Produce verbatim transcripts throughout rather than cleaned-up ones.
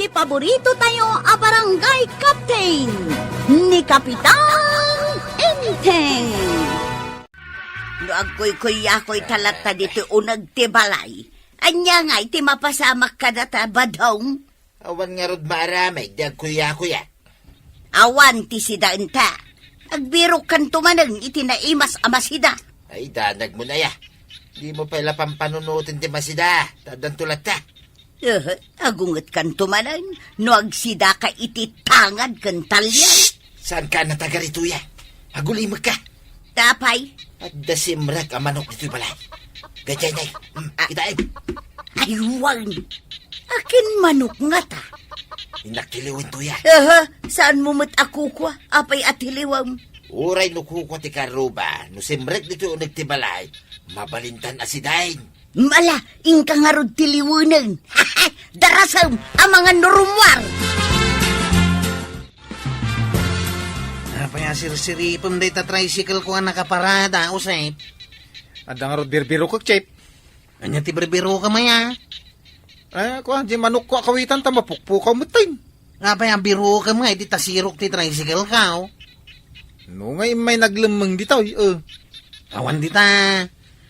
Paborito tayo a barangay captain, ni Kapitan Enteng. No agkuykuyakoy ta latta ditoy uneg ti balay, ania ngay ti mapasamak kadata, Badong? Awan ngarud maaramid ti agkuyakuyak. Awan ti sidaenta. Agbirokkanto manen iti naimas a masida. Ay, danagmo aya. Dimo pay la pampanunoten ti masida, ta addanto latta. Eh, agungetkanto manen no agsidaka iti tangad ken taliay. Shh! Saanka a natagaritoya? Agulimekka. Apay? Adda simrek a manok ditoy balay. Daydiay, nay. Hmm, kitaem. Ay, wen. Akin manok ngata? Innak tiliwentoya. Aha, saanmo met a kukua? Apay a tiliwem? Uray no kukua ti karruba, no simrek ditoy uneg ti balay, mabalintan a sidaen. Ala, inka ngarud tiliwenen. Darasem, amangan no rummuar. Apay a sirsiripem dayta tricycle ko a nakaparada, Josep? Adda ngarud birbirokek, Chef. Ania ti birbirokem aya? Eh, kua, di manokko a kawitan ta mapukpukaw metten. Apay a birokem nga iti tasirok ti tricycle ko? No nga immay naglemmeng ditoy, eh. Awan dita.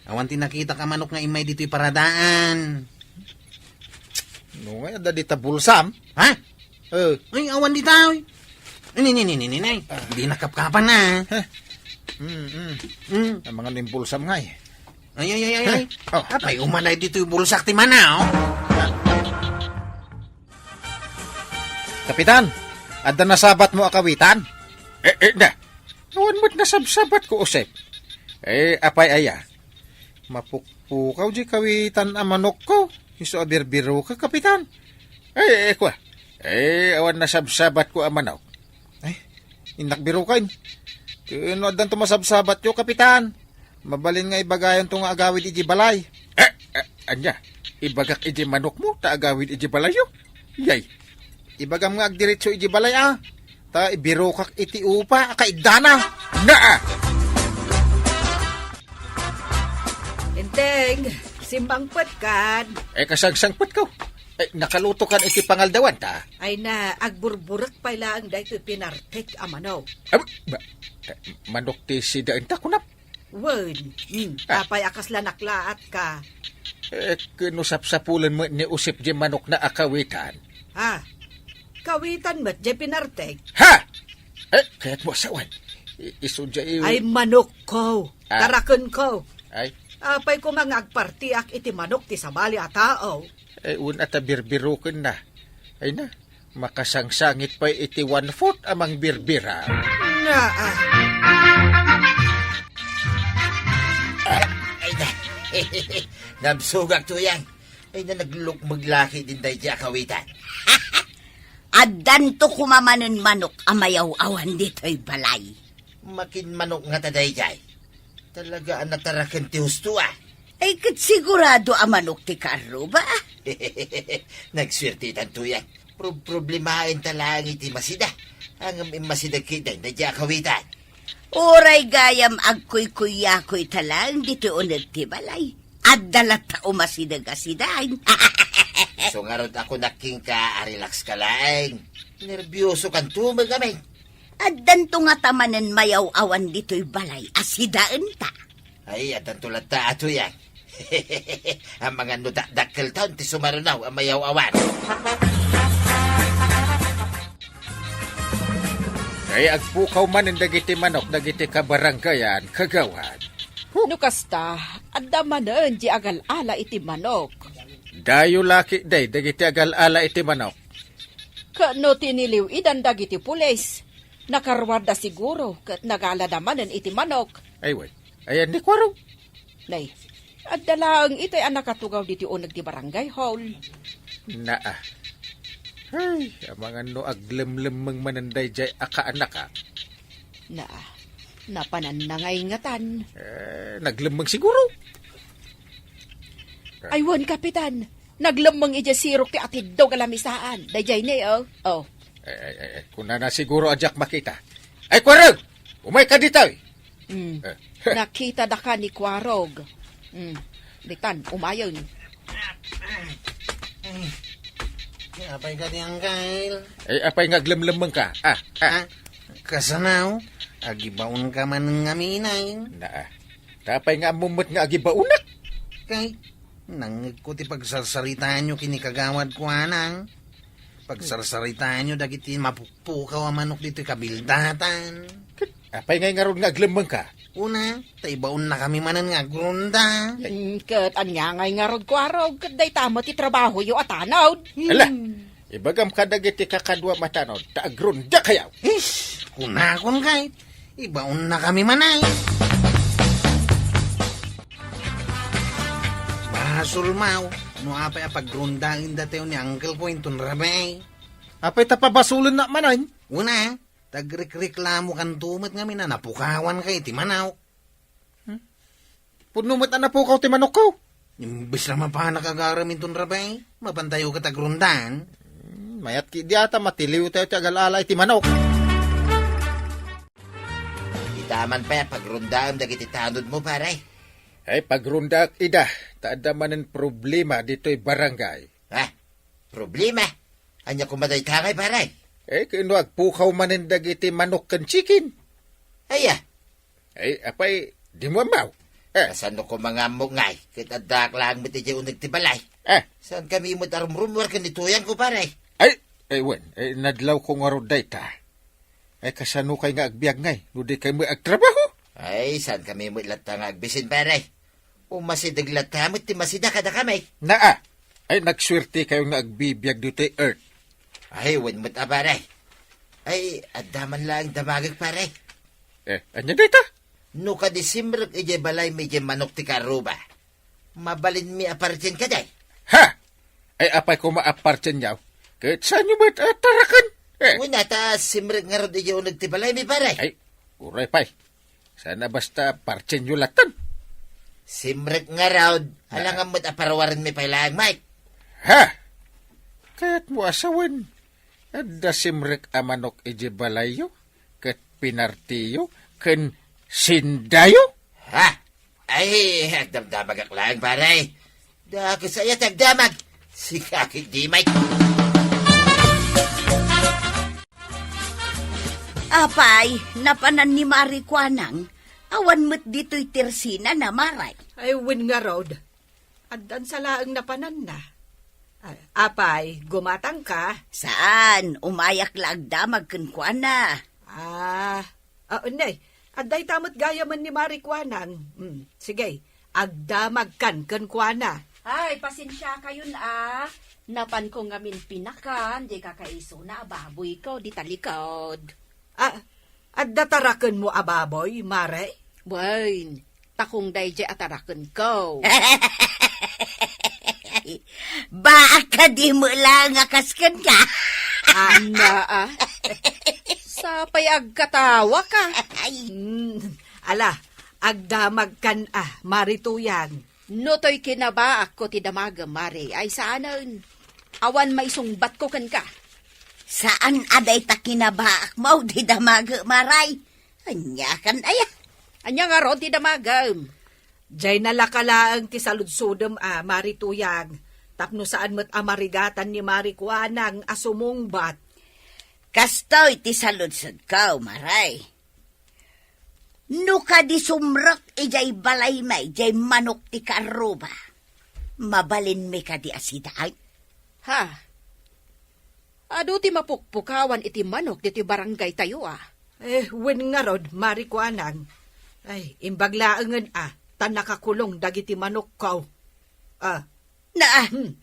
Awan ti nakitak a manok nga immay ditoy paradaan. No nga adda dita bulsam? Ha? Eh. Ay, awan dita, oy. Ini, ini, ini, ini, ini. Ah. Di nakapkapan na. Heh. Mm, mm. Mm. Amangan no imbulsam ngay. Ay, ay, ay, ay, ay. Heh. Oh. Apay, umanay ditoy bulsak ti mana, oh. Kapitan, adda nasabatmo a kawitan? Eh, eh, na. Awan met nasabsabatko, Josep. Eh, apay aya? Mapukpukaw di kawitan a manokko. Isu a birbirokek, Kapitan. Eh, eh, kua. Eh, awan nasabsabatko a manok. Ay, innak biroken. Ken no addanto masabsabatyo, Kapitan, mabalin nga ibagayonto nga agawid iti balay. Eh, eh, ania? Ibagak iti manokmo ta agawid iti balayyo? Yay. Ibagam nga agdiretso iti balay, a. Ta ibirokak iti upa a kaiddana. Naa! Enteng, simmangpetkan. Eh, kasangsangpetko. Eh, nakalutokan iti pangaldawanta. Ay na, agburburek pay laeng daytoy pinartek a manok. Ab-, ba, eh, manok ti sidaenta, kunam? Wen, hmm, Ah. apay a kasla naklaatka? Eh, ken no sapsapulen met ni Josep di manokna a kawitan. Ha? Kawitan met di pinartek? Ha? Eh, kayatmo a sawen. I-, isu di i- Ay, manokko. Ah. Tarakenko. Ay. Apay koma nga agpartiak iti manok ti sabali a tao? Eh, wen a ta birbirokenna. Ay na, makasangsangit pay iti one-fourth a mangbirbira. Naa. Ay na. Nabsogak, Tuyang. Ay na, naglukmeg la ketdin daydi a kawitan. Addanto koma manen manok a mayaw-awan ditoy balay. Makin manok ngata daydiay. Talaga a nataraken ti husto, a. Ay, ket sigurado a manok ti karruba. Nagsuertetan, Tuyang. Pro-, problemaenta laeng iti masida. Ngem immasideg ketdin daydi a kawitan. Uray gayam agkuykuyakoyta laeng ditoy uneg ti balay. Adda latta umasideg a sidaen. Isu ngarud a kunak kenka a relax ka laeng. Nerbiosokanto met ngamin. Addanto ngata manen mayaw-awan ditoy balay a sidaenta. Ay, addanto latta, Tuyang. Amangan no dakdakkelton ti sumaruno a mayaw-awan. Ay, agpukaw manen dagiti manok dagiti kabarangayan, kagawad. No kasta, adda manen di agal-ala iti manok. Dayo la ketdi dagiti agal-ala iti manok. Ket no tiniliw-idan dagiti pulis, nakaruarda siguro ket nagalada manen iti manok. Ay, wen. Ayan ni Kuarog. Nay, adda laeng itay a nakatugaw ditoy uneg ti barangay hall. Naa. Ay, amangan no aglemlemmeng manen daydiay a kaanakak. Naa, napananna ngay ngatan. Eh, naglemmeng siguro. Ay, wen, Kapitan. Naglemmeng idiay sirok ti atiddog a lamisaan. Daydiay ni, oh. Oh. Ay, ay, ay, ay, kunana siguro a diak makita. Ay, Kuarog! Umayka ditoy! Mm. Eh. Nakita daka ni Kuarog. Mm. Ditan, umayen. Apay kadi, Angkel? Eh, apay nga aglemlemmeng ka? Ah, ah. Ah, kasano? Agibaon ka man ngamin ay. Naa. Ta apay nga ammom met nga agibaonak? Kay, nangngegko ti pagsarsaritaanyo ken ni Kagawad Kuanang. Pagsarsaritaanyo dagiti mapukpukaw a manok ditoy kabildatan. Ket apay ngay ngarud nga aglemmeng ka? Una, ta ibaonnakami manen nga agrunda. Hmm, ket ania ngay ngarud, Kuarog, ket dayta met ti trabahoyo a tanod? Ala, Hmm. ibagam kadagiti kakaduam a tanod, ta agrundakayo. Ish, kunakon kay, ibaonnakami manen. Basol maw, no apay a pagrundaen datayo ni Uncle ko inton rabii. Apay ta pabasolennak manen? Una, tagrekreklamokanto met ngamin a napukawanka iti manok. Hmm? Pudno met a napukaw ti manokko. Imbes a mapanak agarem inton rabii, mapantayo ket agrundan. Hmm, mayat ki diata, matiliwtayo ti agal-ala iti manok. Ita man pay a pagrundaem dagiti tanodmo, pare. Ay, pagrundaak ida, ta adda manen problema ditoy barangay. Ha? Problema? Ania koma dayta ngay, pare? Eh, ket no agpukaw manen dagiti manok ken chicken. Aya? Eh, apay, dimo ammo? Eh. Kasano koma nga ammok ngay, ket addaak laeng met idiay uneg ti balay? Eh. Saankami met a rumrumuar ken ni Tuyangko, pare. Ay, eh, wen, eh, nadlawko ngarud dayta. Ay, kasano kay nga agbiag ngay, no di kay met agtrabaho? Ay, saankami met latta nga agbisin, pare. Umasideg latta met ti masida kadakami. Naa. Ay, nagsuertekayo nga agbibiag ditoy Earth. Ay, wen met a, pare. Ay, adda man laeng damagek, pare. Eh, ania dayta? No kadi simrek idiay balaymi idiay manok ti karuba, mabalinmi a partien kadi? Ha? Ay, apay koma a partienyo? Ket saanyo met a taraken? Eh. Wen a, ta simrek ngarud idiay uneg ti balaymi, pare. Ay, uray pay. Saan a basta partienyo latta? Simrek ngarud, ah, alangan met a parawarenmi pay laeng, Mike. Ha? Kayatmo a sawen, adda simrek a manok idiay balayyo, ket pinartiyo, ken sindayo? Ha? Ay, agdamdamagak laeng, pare. Dakes aya ti agdamag. Sika ket di, Mike. Apay, napanan ni Mari Kuanang, awan met ditoy tersinana, Mari. Ay, wen ngarud. Addan sa laeng napananna. Ah, apay, gumatangka? Saan, umayak la agdamag kenkuana. Ah, ah, unnay, adda ita met gayamen ni Mari Kuanang. Hmm, sige, agdamagkan kenkuana. Ay, pasensiakayon a. Napanko ngamin pinakan, diay kakaisuna a baboyko, dita likod. Ah, adda tarakenmo a baboy, Mare? Wen, takong daydiay a tarakenko. Baak kadi met laeng a kas kenka? Anna, ah. Sapay agkatawaka. Ay. Hmm, ala, agdamagkan a, Mari Tuyang. No toy kinabaakko ti damagem, Mari, ay saanen. Awan maisungbatko kenka. Saan a dayta kinabaakmo ti damagem, Mari? Aniakan aya? Ania ngarud ti damagem? Diay nalaka laeng ti saludsodem a, Mari Tuyang, tapno saan met a marigatan ni Mari Kuanang a sumungbat. Kastoy ti saludsodko, Mari. No kadi sumrek idiay balaymi, diay manok ti karuba, mabalinmi kadi a sidaay? Ha? Adu ti mapukpukawan iti manok ditoy barangaytayo, a. Eh, wen ngarud, Mari Kuanang. Ay, imbag laengen, a, ta nakakulong dagiti manokko. Ah. Na, Hmm.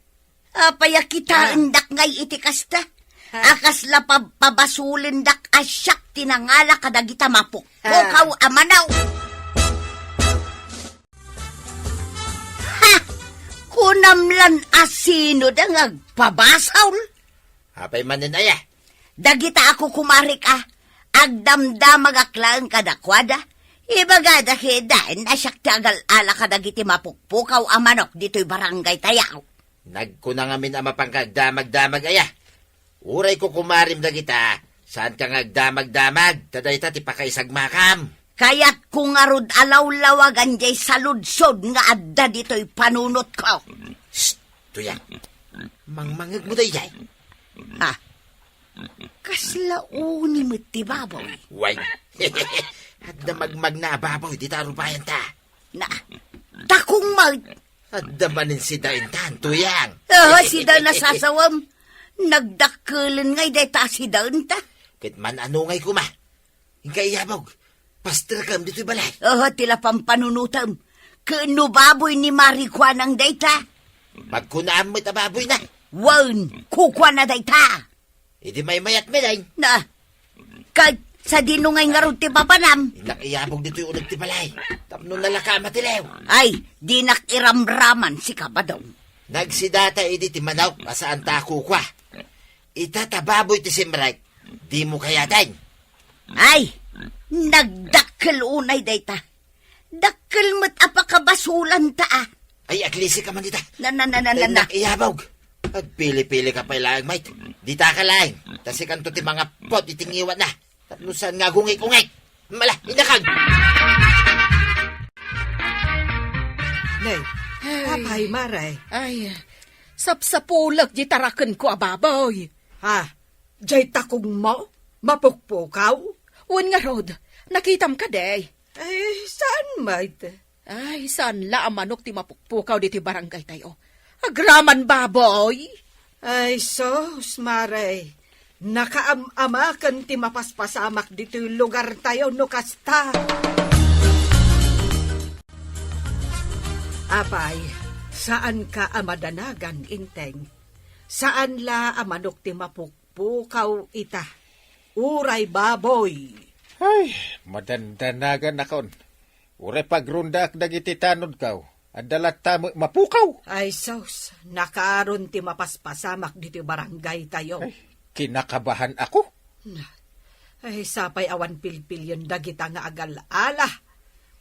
Apay a kitaendak ngay iti kasta? Ha? A kasla pab-, pabasolendak a siak ti nangala kadagita mapukpukaw Ha? a manok. Ha! Kunam lan a sino da nga agpabasol? Apay manen aya? Dagita a kukumarik a, agdamdamagak laeng kadakuada. Ibagada kadakuada, a siak ti agal-ala kadagiti mapukpukaw a manok ditoy barangaytayo. Nagkuna ngamin a mapanka agdamagdamag aya. Uray kukumarim dagita, saanka nga agdamagdamag, ta dayta ti pakaisagmakam. Kayatko ngarud a lawlawagan diay saludsod nga adda ditoy panunotko. Shh! Tuyang, mangmangegmo daydiay. Kasla uni met ti baboy. Way. Adda magmagna a baboy dita arubayanta. Na, takong met. Adda manen sidaenta, Tuyang. Ah, sida nasasawem. Nagdakkelen ngay dayta a sidaenta. Ket man-ano ngay koma? Inka iyabog. Pasterkem ditoy balay. Ah, ti la pampanunotem. Ket no baboy ni Mari Kuanang dayta? Magkunaam met a baboyna. Wen, kukuana dayta. Idi maymayat met, ay. Na, ket sadino ngay ngarud ti papanam? Innak iyabog ditoy uneg ti balay. Tapno nalaka a matiliw. Ay, dinak iramraman, sika, Badong. Nagsidata idi ti manok a saanta a kukua. Ita ta baboy ti simrek, dimo kayaten. Ay, nagdakkel unay dayta. Dakkel met a pakabasolanta, a. Ay, aglisika man ita. Na, na, na, na, na, na. Innak iyabog. Agpili-pili ka pay laeng, mate. Dita ka laeng. Ta sikanto ti mangappot iti ngiwatna. Tapno saan nga agungik-ungik. Mala, inakag! Nay, ay, apay, Mare? Ay, sapsapulek di tarakenko a baboy. Ha? Jay takongmo? Mapukpukaw? Wen ngarud, nakitam kadi? Ay, saan met? Ay, saan la a manok ti mapukpukaw ditoy barangay tayo? Agraman baboy! Ay, sus, Mare. Nakaam-amaken ti mapaspasamak ditoy lugar tayo no kasta. Apay, saan ka a madanagan, Inteng? Saan la a manok ti mapuk- pukaw ita. Uray baboy. Ay, madandanaganakon. Uray pagrondaak dagiti tanodko, adda latta met mapukaw. Ay, sus, nakaron ti mapaspasamak ditoy barangay tayo. Ay, kinakabahan ako. Na, ay, sapay awan pilpilion dagita nga agal-ala.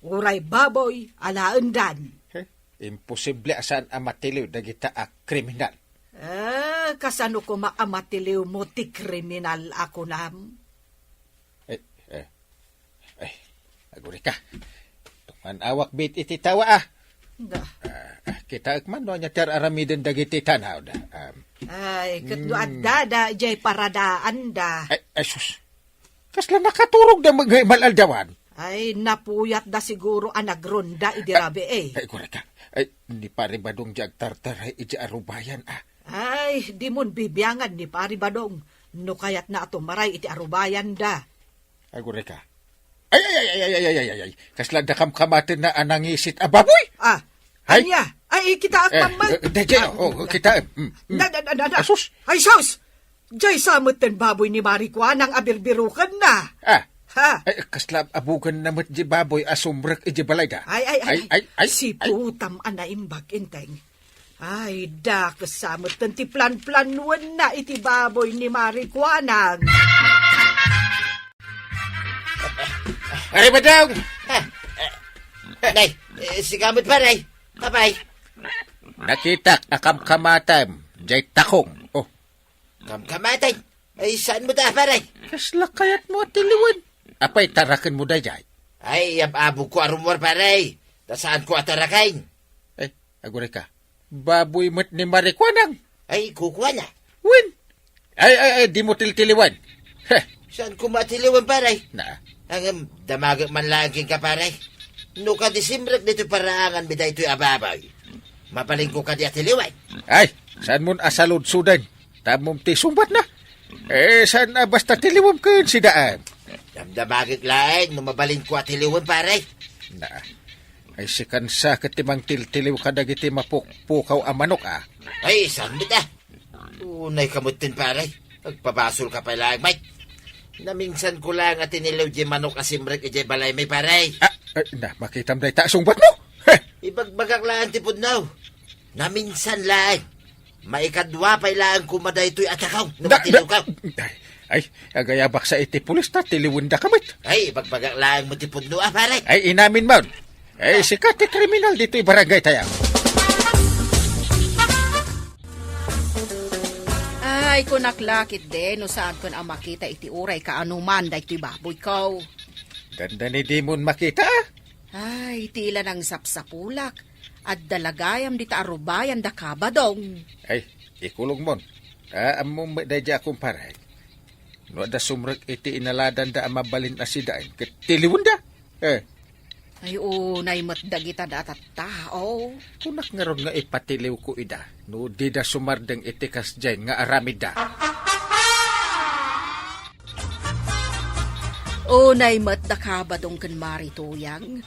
Uray baboy, alaendan. Eh, imposible a saan a matiliw dagita a kriminal. Eh, kasano koma a matiliwmo ti kriminal a kunam? Eh, eh, eh, agurika. Tuman-awak met iti tawa, a. Da. Ah, ah, kitaek man no ania ti ar-aramiden dagiti tanaoda. Am. Ay, ket no, mm, addada, jay paradaanda. Ay, ay, sus. Kasla nakaturogda met nga imal-aldawan? Ay, napuyatda siguro a nagronda idi rabii. Ay, kureka. Ay, ni Pare Badong di agtartaray iti arubayan, a. Ay, dimon bibiangan ni Pare Badong no kayatna a tumaray iti arubayanda. Ay, kureka. Ay, ay, ay. Kasla adda kamkamatenna a nangisit a baboy? Ah, ay. Ania? Ay, kitaek, eh, mamma. Eh, daydiay, oh, oh, kitaek. Mm, mm. Na, na, na, na, na. Asus. Ay, sus! Jay sa met ten baboy ni Mari Kuanang a birbirukenna. Ah. Ha? Ay, kasla abuganna met di baboy a sumrek iti balayda. Ay, ay, ay, ay, ay, ay, ay. Siputam a naimbag, Inteng. Ay, dakes sa met ten ti planplanuenna iti baboy ni Mari Kuanang. Pare Badong! Ah, ah, nay, eh, sika met, pare. Apay. Nakitak a kamkamatem, jay takong. Oh. Kamkamatem? Ay, saan met a, pare? Kasla kayatmo a tiliwen? Apay, tarakenmo dayjay? Ay, ab-abogko a rummuar, pare. Ta saanko a taraken. Ay, agurika. Baboy met ni Mari Kuanang. Ay, kukuana. Wen. Ay, ay, ay, dimo tiltiliwen. Heh. Saanko matiliwen, pare? Na. Ngem, damagek man laeng kenka, pare. No kadi simrek ditoy paraanganmi daytoy a baboy, mabalinko kadi a tiliwen? Ay, saanmon a saludsoden? Tammom ti sungbatna. Eh, saan a basta tiliwem ken sida, a? Damdamagek laeng no mabalinko a tiliwen, pare. Na. Ay, sikan sa ket ti mangtiltiliw kadagiti mapukpukaw a manok, a. Ay, saan met, a? Unay ka metten, pare. Agpabasolka pay laeng, Mike. Naminsanko laeng a tiniliw di manok a simrek idiay balaymi, pare. Ah, ay, na, makitam dayta a sungbatmo. Heh! Ibagbagak laeng ti pudno. Naminsan laeng. Maikadua pay laeng koma daytoy a takaw no matiliwka. Ay, ay, agayabak sa iti pulis ta tiliwendaka met. Ay, ibagbagak laeng met ti pudno, a, pare. Ay, inaminmon. Ay, sika ti kriminal ditoy barangay tayo. Ay, kunak la ketdi no saanko a makita iti uray kaanoman daytoy baboyko. Dandani dimon makita, a? Ay, ti la nangsapsapulak. Adda la gayam dita arubayan da ka, Badong. Ay, ikulongmon. Ah, ammom met daydiay a kumpare. No adda sumrek iti inaladanda a mabalin a sidaen, ket tiliwenda. Eh. Ay, unay met dagita da a tattao. Kunak ngarud nga ipatiliwko ida, no dida sumardeng iti kasdiay nga aramidda. Unay met daka Badong ken Mari Tuyang.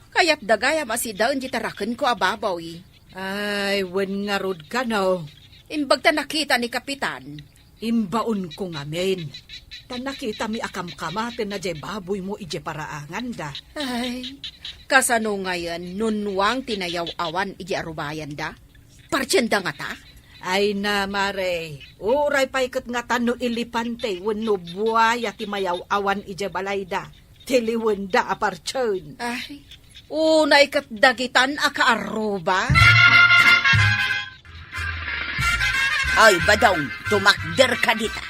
Kayatda gayam a sidaen ti tarakenko a baboy. Ay, wen ngarud kano. Imbag ta nakita ni Kapitan. Imbaonko ngamin. Ta nakitami a kamkamatenna diay baboymo idiay paraanganda. Ay, kasano ngayen no nuang ti nayaw-awan idiay arubayanda? Partienda ngata? Ay na, Mare, uray pay ket ngata no elepante wenno buaya ti mayaw-awan idiay balayda, tiliwenda a partien. Ay, unay ket dagitan a kaarruba. Ay, Badong, tumakderka dita.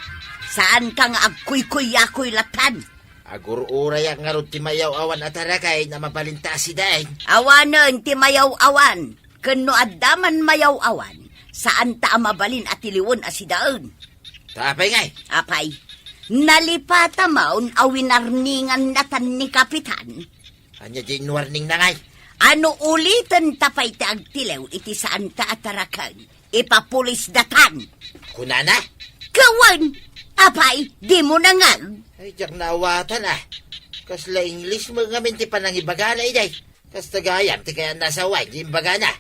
Saanka nga agkuykuyakoy latan. Agur-urayak ngarud ti mayaw-awan a taraken a mabalinta a sidaen. Awanen ti mayaw-awan. Ken no adda man mayaw-awan, saanta a mabalin a tiliwen a sidaen. Ta apay ngay? Apay, nalipata maon a winarningan natan ni Kapitan. Ania di inwarningna ngay? A no ulitenta pay ti agtiliw iti saanta a taraken, ipapulis datan. Kunana? Kawen! Apay, dimo nangag? Ay, diak naawatan, ah. Kasla English mo ngamin ti panangibagana, iday. Kasta gayam ti kayatna a sawen ti imbagana.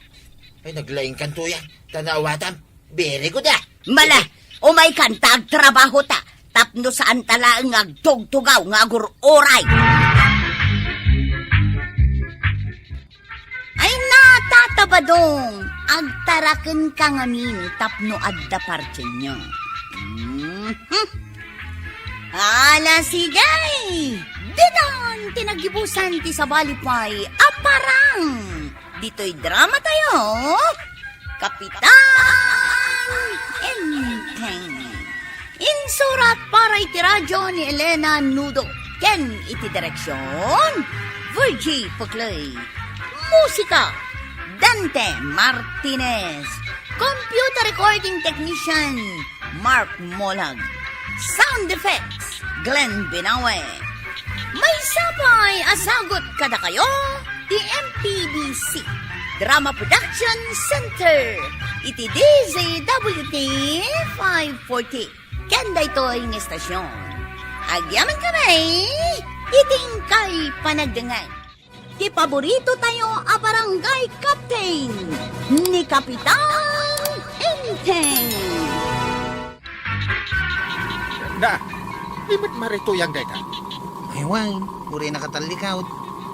Ay, naglaingkan Tuyang, ta naawatam. Very good, ah. Mala, umaykan ta agtrabahota, tapno saanta laeng nga agtugtugaw nga agur-uray. Ay, nata, Badong, agtarakenka ngamin tapno adda partienyo. Mhm. Ala, sige! Ditan ti naggibusan ti sabali pay a parang ditoy dramatayo, Kapitan Enteng. Insurat para iti radyo ni Elena Nudo ken iti direksyon, Virgie Puclay. Musika, Dante Martinez. Computer recording technician, Mark Molag. Sound effects, Glenn Binawe. Maysa pay a sagut kadakayo ti M P B C Drama Production Center iti D Z W T five forty. Ken daytoy nga estasyon, agyamankami iti inkay panagdengngeg. Ti paborito tayo a barangay captain, ni Kapitan Enteng. Na, di met Mari Tuyang dayta? Ay, wen, uray nakatallikawd.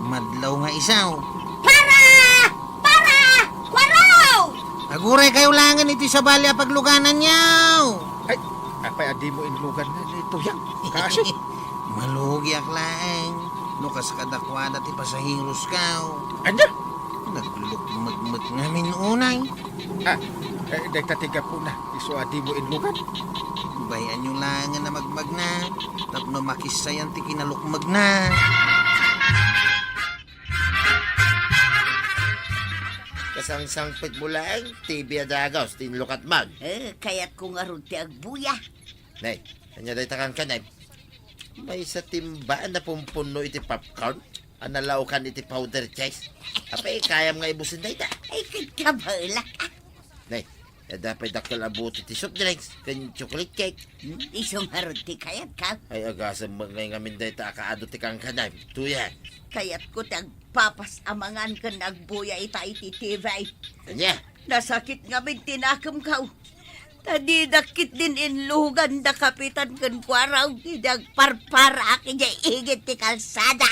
Madlaw nga isaw. Para! Para! Kuaraw! Aguray kayo langen iti sabali a paglugananyo. Ay, apay a dimo inlugan ni Tuyang? Kasi malugiak laeng no kas kadakuada ti pasaherosko. Ania? Naglukmeg met ngamin unay. Ah, eh, dayta ti gapuna, isu a dimo inlugan. Bay-anyo langen a magmagna tapno makissayan ti kinalukmegna. Kasangsangpetmo laeng, T V a dagus ti inlukatmon. Eh, kayatko ngarud ti agbuya. Nay, ania dayta kankanem? Maysa ti imbag a napumpunno iti popcorn a nalaokan iti powder cheese. Apay, kayam nga ibusen dayta? Ay, ket kabalak. Nay, adda pay dakkel a bote ti soft drinks ken chocolate cake. Hmm, isu ngarud ti kayatko. Ay, agasem met ngay ngamin dayta a kaadu ti kankanem, Tuyang. Kayatko ti agpapas a mangan ken agbuya ita iti T V. Ania? Nasakit ngamin ti nakemko. Ta didak ketdin inlugan da Kapitan ken Kuaraw idi agparparaak idiay igid ti kalsada.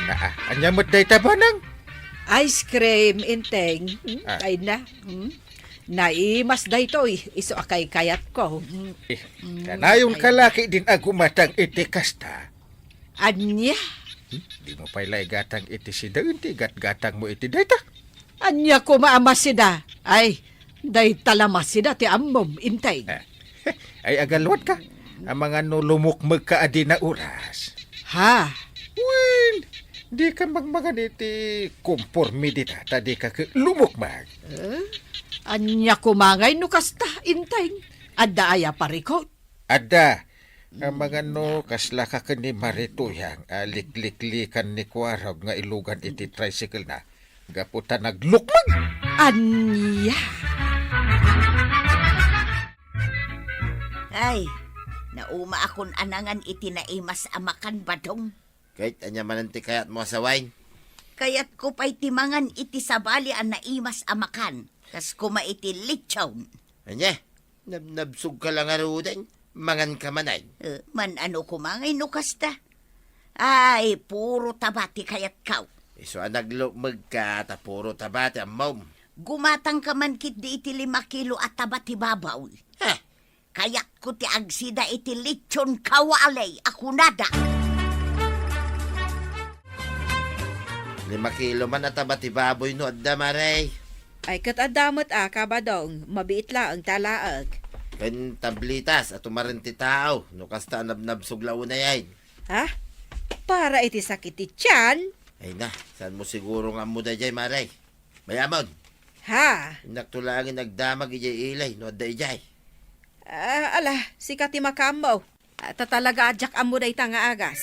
Naa, ania met dayta, Banang? Ice cream, Enteng. Hmm, Ah. Ay na. Hmm? Naimas daytoy, isu a kaykayatko. Hmm. Eh, kanayon ka la ketdin a gumatang iti kasta. Ania? Hmm? Dimo pay la igatang iti sidaen ti igatgatangmo iti dayta? Ania koma a masida? Ay, dayta la masida ti ammom, Enteng. Eh, ay, agaluatka. Amangan no lumukmegka a dina oras. Ha? Wen, dika mangmangan iti komporme dita, ta dika ket lumukmeg. Eh? Ania koma ngay no kasta, Enteng? Adda aya parikot? Adda. Amangan no kasla ka ken ni Mari Tuyang a likliklikan ni Kuarog nga ilugan iti tricycle na gapu ta naglukmeg. Ania? Ay, nauma akon anangan iti naimas a makan, Badong. Ket ania manen ti kayatmo a sawen? Kayatko pay ti mangan iti sabali a naimas a makan, kas koma iti lechon. Ania? Nabnabsogka la ngaruden? Manganka manen? Eh, man-ano koma ngay no kasta? Ay, puro taba ti kayatko. Isu a naglukmegka ta puro taba ti ammom. Gumatangka man ketdi iti lima kilo a taba ti baboy. Ha? Kayatko ti agsida iti lechon kawali a kunada. Lima kilo man a taba ti baboy no adda, Mare. Ay, ket adda met a, Kabadong, mabiit laeng ta alaek. Ken tablitas a tumaren ti tao, no kasta a nabnabsog la unay. Ha? Para iti sakit ti tiyan? Ay na, saanmo siguro nga ammo daydiay, Mare? Mayamon. Ha? Innakto laengen agdamag idiay ili no adda idiay. Ah, ala, sika ti makaammo. Ah, ta talaga a diak ammo dayta nga agas.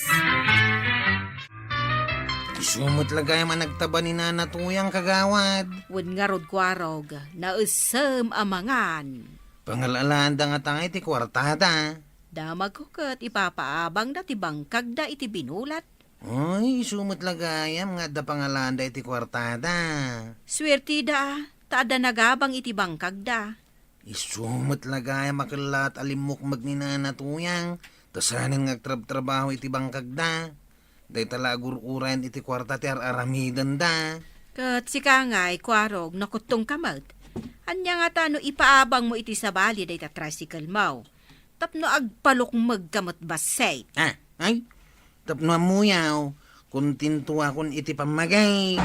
Isu met la gayam a nagtaba ni Nana Tuyang, kagawad. Wen ngarud, Kuarog, naessem a mangan. Pangal-alaanda ngata ngay ti kuartada. Damagko ket ipapaabangda ti bangkagda iti binulat. Ay, isu met la gayam nga adda pangalanda iti kuartada. Suertida, ta adda nagabang iti bangkagda. Isu met la gayam a kellaat a limmukmeg ni Nana Tuyang, ta sanen nga agtrabtrabaho iti bangkagda. Dayta la agur-urayan iti kuarta ti ar-aramidenda. Ket sika ngay, Kuarog, nakuttongka met. Ania ngata no ipaabangmo iti sabali dayta tricycle mo? Tapno agpalukmegka met bassit. Ah, ay, tapno ammoyo, kontentoakon iti pammagik.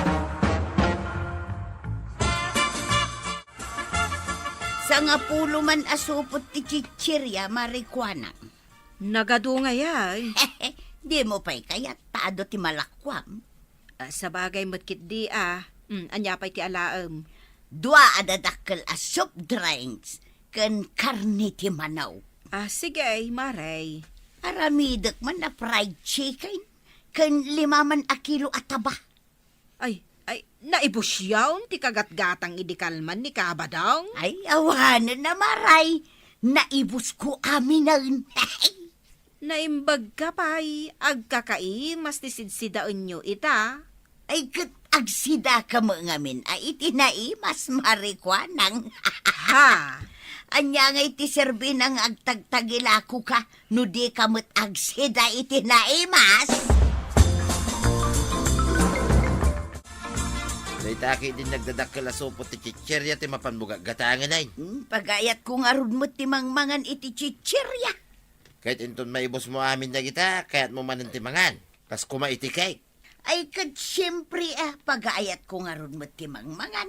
Sangapulo man a supot ti chichirya, Mare Kuanang. Nagadu ngay ay. Dimo pay kayat ta adu ti malakuam? Ah, sabagay met ketdi a. Hmm, ania pay ti alaem? Dua a dadakkel a soft drinks ken karne ti manok. Ah, sige, Mare. Aramidek man a fried chicken ken lima man a kilo a taba. Ay, ay, naibusyon ti kagatgatang idi kalman ni Kabadong? Ay, awanen a, Mare. Naibusko aminen. Naimbagka pay, agkakaimas ti sidsidaenyo ita. Ay, ket agsidaka met ngamin a iti naimas, Mare Kuanang. Ha? Ania ngay ti serbina nga agtagtagilakoka no dika met agsida iti naimas? Dayta ketdi nagdadakkel a supot ti chichirya ti mapanmo gatgatangen ay. Hmm, pagayatko ngarud met ti mangmangan iti chichirya. Ket inton maibusmo amin dagita, kayatmo manen ti mangan. Kas koma iti cake. Ay, ket siempre a, pagaayatko ngarud met ti mangmangan.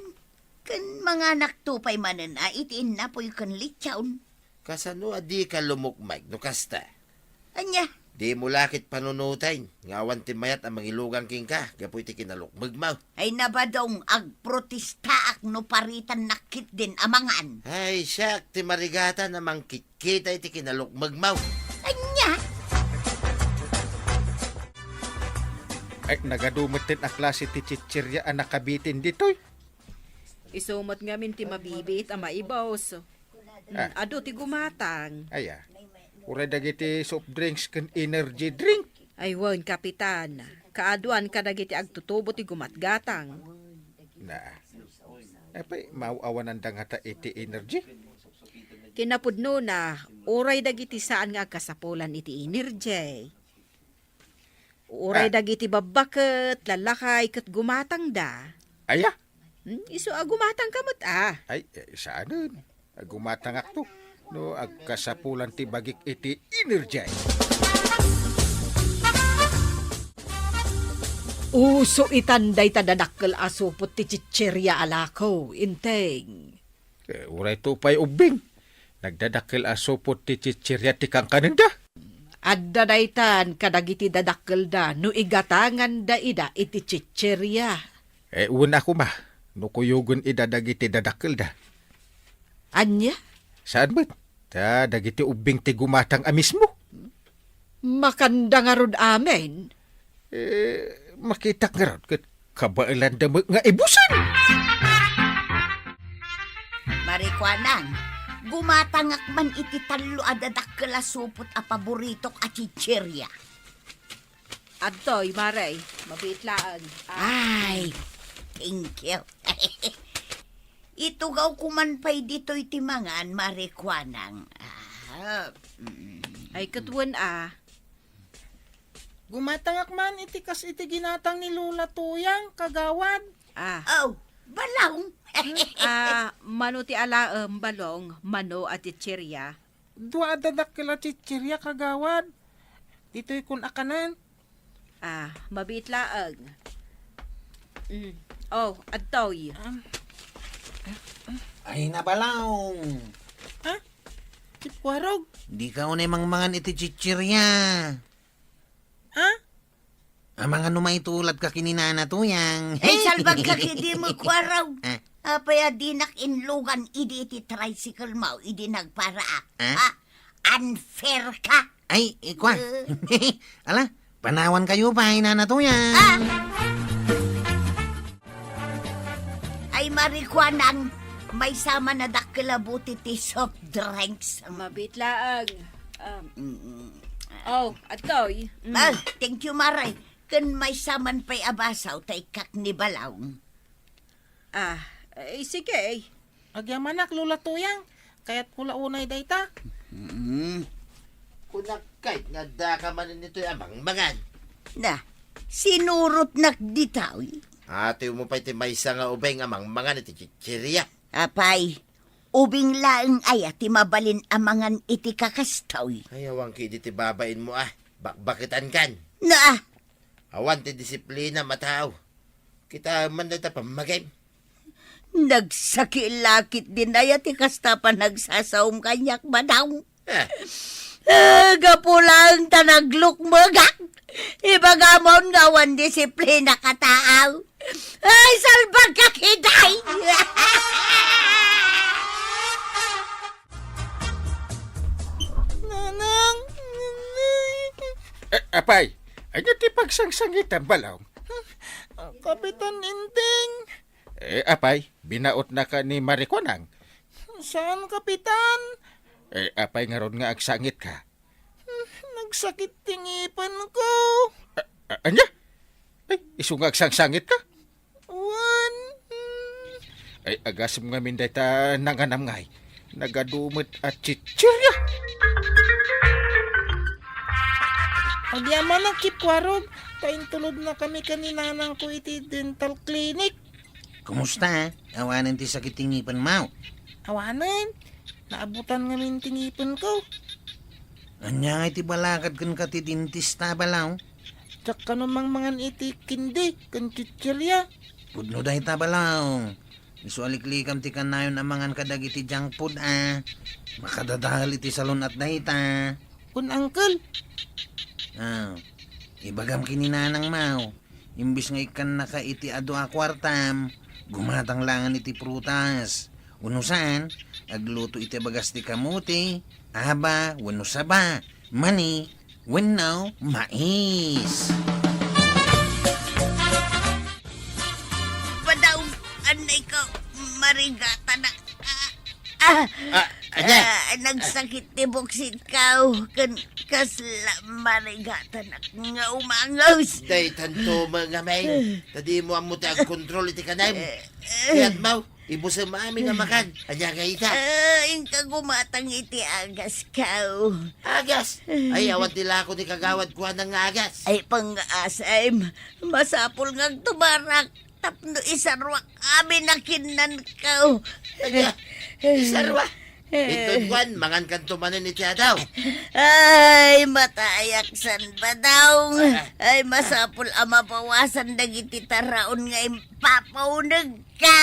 Ken manganakto pay manen a iti innapoy ken lechon. Kasano a dika lumukmeg no kasta? Ania? Dimo la ket panunoten nga awan ti mayat a mangilugan kenka gapu iti kinalukmegmo. Ay, Nabadong, agprotestaak no paritannak ketdin a mangan. Ay, siak ti marigatan a mangkit kita iti kinalukmegmo. Ania? Ay, nagadu metten a klase ti chichirya a nakabitin ditoy. Isu met ngamin ti mabibiit a maibus. Ah. Hmm, adu ti gumatang. Aya. Uray dagiti soft drinks ken energy drink. Ay wen, Kapitan. Kaaduan kadagiti agtutubo ti gumatgatang. Na. Apay, maaw-awananda ngata iti energy? Kinapudnona, uray dagiti saan nga agkasapulan iti energy. Uray Ah. dagiti babbaket, lalakay, ket gumatangda. Aya? Hmm, isu a gumatangka met, ah. Ay, eh, saanen. Gumatangakto. No, agkasapulan ti bagik iti energy. Uso itan dayta dadakkel a supot ti chichirya a lako, Inteng. Eh, uray to pay ubbing. Nagdadakkel a supot ti chichirya ti kankanenda. Adda daytan kadagiti dadakkelda no igatanganda ida iti chichirya. Eh, wen a koma, no kuyogen ida dagiti dadakkelda. Ania? Saan met? Ta dagiti ubbing ti gumatang a mismo. Makanda ngarud amin. Eh, makitak ngarud ket kabaelanda met nga ibusen. Marikuanang, gumatangak man iti tallo a dadakkel a supot a paboritok a chichirya. Adtoy, Mare, mabiit laeng. Ah. Ay, thank you. Itugawko man pay ditoy ti mangan, Marikuanang. Ah, mm. Ay, ket wen a. Gumatangak man iti kas iti ginatang ni Lola Tuyang, kagawad. Ah. Oh, balong. Ah, mano ti alaem, balong, mano a chichirya? Dua a dadakkel a chichirya, kagawad. Ditoy kun akanan. Ah, mabiit laeng. Mm. Oh, adtoy. Ah. Ay, nabalong. Ha? Kipwarog? Di ka unay mangmangan iti chichirya. Ha? Amangan no maitulad ka ken ni Nana Tuyang. Ay, salbag ka kidi mo, Kwarog. Ah. Apay a dinak inlugan idi iti tricycle mo, idi nagparaak? Ah? Ha? Unfair ka. Ay, ikwa. Eh. Ala, panawan kayo pa, Nana Tuyang. Ah! Ay, Marikuanang, maysa man a dakkel a buti ti soft drinks. Mabiit laeng. Um, Mm. Oh, adtoy. Mm. Ah, thank you, Mare. Ken maysa man pay a baso ta ikkak ni Balong. Ah, eh, sige. Agyamanak, Lola Tuyang. Kayatko la unay dayta. Mm. Kunak kay nga adda ka man ditoy a mangmangan. Na, sinurotnak ditoy. Atoy mo pay ti maysa nga ubing a mangmangan iti chichirya. Apay, ubing laeng aya ti mabalin a mangan iti kakastoy? Ay, awan ki idi ti babain mo, ah. Bakbaketan kan. Na! Awan ti disiplina, matao. Kita man dayta pammagim. Nagsakit lakit din aya ti kasta panagsasaom kaniak, Madam. Ah. Ah, gapu laeng ta naglukmegak. Ibagamon nga awan disiplina ka taaw. Ay, salbag ka, kiday! Nanang! Eh, apay, ania ti pagsangsangitam, Balong? Kapitan Inting! Eh, apay, binaotnaka ni Marikuanang? Saan, Kapitan? Eh, apay ngarud nga agsangit ka? Nagsakit ti ngipen ko. A-, a-, ania? Ay, isu nga agsangsangit ka? Wen. Ay, agasem ngamin dayta nanganam ngay. Nagadu met a chichirya. Agyamanak, Kipwarog, ta intulodnakami ken ni nanangko iti dental clinic. Kumusta? Awanen ti sakit ti ngipenmo? Awanen. Naabutan ngamin ti ngipenko. Ania ngay ti balakad kenka ti dentista, Balong? Diak kano mangmangan iti candy ken chichirya. Pudno dayta, Balong. Isu a liklikam ti kanayon a mangan kadagiti junk food, a. Makadadael iti salun-at dayta. Kun, Uncle? Ah, ibagam ken ni nanangmo. Imbes nga ikkannaka iti adu a kuartam, gumatang laengen iti prutas. Wenno saan, agluto iti bagas ti kamote, aba, wenno saba, mani, wenno mais. Padaw, anay ko, marigatanak. Ah, Ah, ania? Ah, nagsakit ti buksit ko. Ken kasla marigatanak nga umangus. Daytanto, mga may. Ta dimo ammo ti agkontrol iti kanam. Eh, eh. Kayatmo, ibusem amin nga makan. Ania nga ita? Ah, inka gumatang iti agas ko. Agas? Ay, awan ti lako ni kagawad kuana nga agas. Ay, pangaasem. Masapul nga agtumarak. Tapno isaruak amin a kinnanko. Ania? Isarua? Inton kuan, mangankanto manen iti adaw. Ay, matayak san, Badong. Ah. Ay, masapul a mabawasan dagiti taraon nga impapaunegko.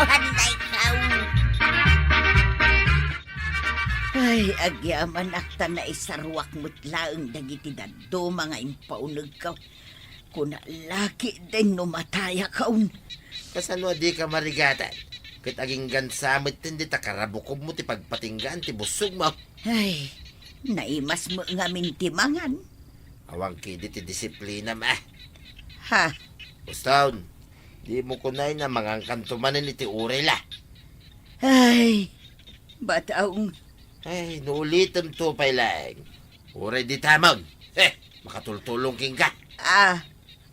Handayko. Ay, agyamanak ta naisaruak met laeng dagiti dadduma nga impaunegko. Kuna lakiden no matayakon. Kasano a dika marigatan? Ket aginggan sa met ti dita karabukobmo ti pagpatinggaan ti busogmo. Ay, naimas met ngamin ti mangan. Awan ketdi ti disiplinam, ah. Ha? Boston, dimo kunay a mangankanto manen iti uray la. Ay, Bataong. Ay, no ulitemto pay laeng. Uray ditamon. Eh, makatultulong kenka. Ah,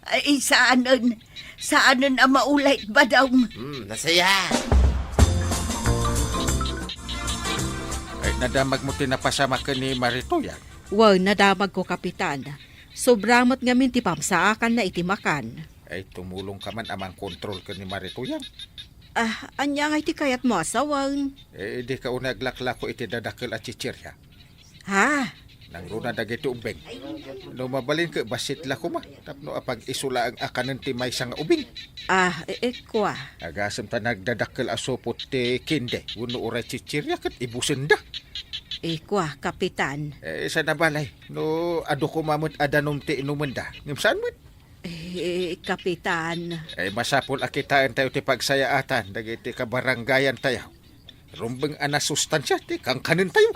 ay, saanen. Saanen a maulay, Bataong. Hmm, nasaya. Ay, nadamagmo ti napasamak ken ni Maritoyan? Wen, nadamagko, Kapitan. Sobra met ngamin ti pamsaakanna iti makan. Ay, tumulongka man a mangkontrol ken ni Maritoyan. Ah, ania ngay ti kayatmo a sawen? Eh, dika unay aglaklako iti dadakkel a chichirya. Ha? Nangruna dagiti ubbing. No mabalin ket bassit la koma, tapno apag-iso laeng a kanen ti maysa nga ubing. Ah, e-, e, kua. Agasem ta nagdadakkel a supot ti kinde, wenno uray chichirya ket ibusenda. E, kua, Kapitan. Eh, saan a balay, no adu koma met a danum ti inumenda, ngem saan met? Eh, Kapitan. Ay, masapul a kitaentayo ti pagsayaatan dagiti kabarangayantayo. Rumbeng a nasustansia ti kankanentayo.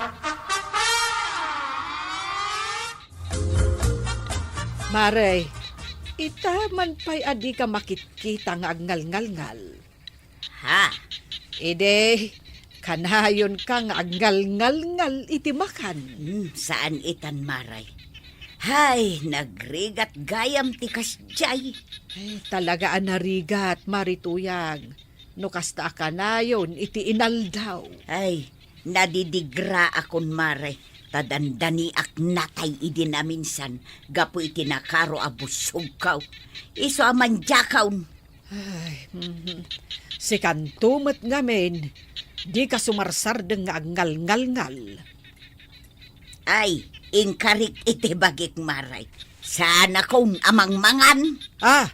Mare, ita man pay a dika makitkita nga agngalngalngal. Ha? Idi, kanayonka nga agngalngalngal iti makan. Hmm, saan itan, Mare. Hay, nagrigat gayam ti kasdiay. Ay, talaga a narigat, Mare Tuyang, no kasta a kanayon iti inaldaw. Ay, nadidigraakon, Mare, ta dandaniak natay idi naminsan gapu iti nakaro a busogko. Isu a mandiakon. Ay, mhm. Sikanto met ngamin, dika sumarsardeng nga agngalngalngal. Ay, inkarik iti bagik, Mare. Saanakon a mangmangan. Ah,